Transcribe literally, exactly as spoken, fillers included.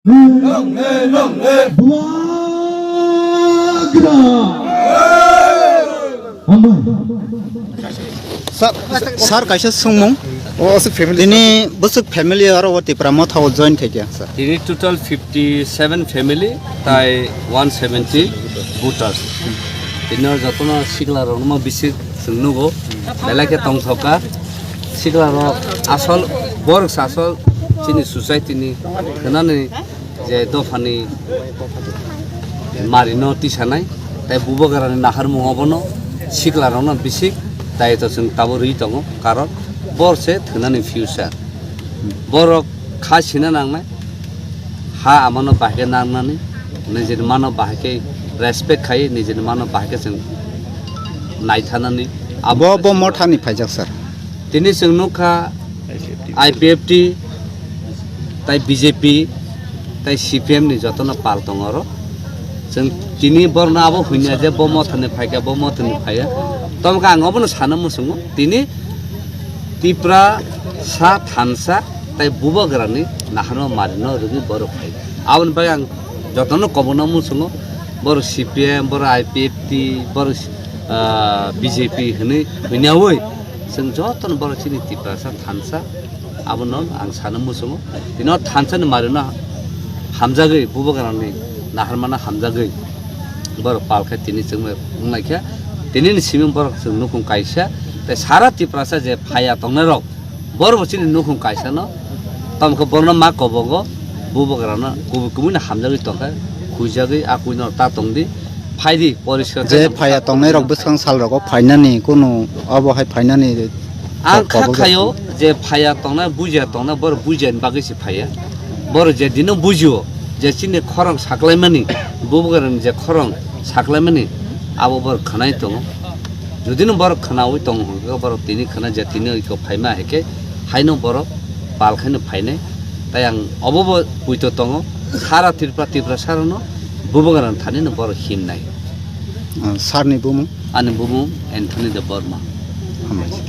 Bubagra. Sir, sir, kaisa swngmung. O, aswk family. Tini bwswk family aro o Tipra Motha o join khaikha, sir? Tini total fifty seven family, tai one seventy voters. Tini jotono sikla rokno bisi chwng nugo, belai khe tongthokha. Sikla rok asol, borok se asol chini society ni khnani je dophani marino tisanai, tai bubagrani naharmung obono siklarokno bisi daitw chwng tabuk rwi tongo, karon bor se thwnani future. Borok kha sina nangnai, ha amano bahai khe nangnani, nijini mano bahai khe respect khai, nijini mano bahai khe chwng naithanani. Abo bo, bo mothani phaijak, sir? Tini chwng nukha I P F T, tai B J P, tai C P M ni jotono pal tongo oro. Chwng tini borno abo hwnya je bo mothani phaikha, bo mothani phaiya. Tomkha ang obono sana muchungo. Tini Tipra sa thansa tai bubagrani naharma marino rwgwi borok phai. Aboni bagwi ang jotono kobono muchungo. Borok C P M, borok I P F T, borok, ah, B J P hwnwi hwnyaui. Chwng jotono borok chini Tiprasa thansa, abono ang sana muchungo. Tino thansani marino hamjagwi, bubagrani naharmano hamjagwi borok pal khe tini chwng bai wngnaikha. Tinini simi borok chwng nukhung kaisa, tei sara Tiprasa je phaiya tongnai rok, borok bo chini nukhung kaisano, tamo khe borokno ma kobogo, bubagrano kubui kubui no hamjagwi tongkha, khuijagwi a kuino ta tongdi, phaidi poriskar. Je phaiya tongnai rok bwskang sal rogo phainani kunu obo hai phainani ang kha khayo je phaiya tongnai, bujiya tongnai, borok bujiya ni bagwi se phaiya. Borok je dino bujio je chini khorang saklaimani, bubagrani je khorang saklaimani, abo borok khwnai tongo. Judino borok khwnaui tongo hwnkhe borok tini khwna je tini oiko phaima hai khe haino borok pal khaino phainai. Tai ang obo bo puito tongo, sara Tripura, Tripura sarano bubagrani thanino borok hinnai. Ah, sir ni bumung? Ani bumung Anthony Debbarma. Hambai.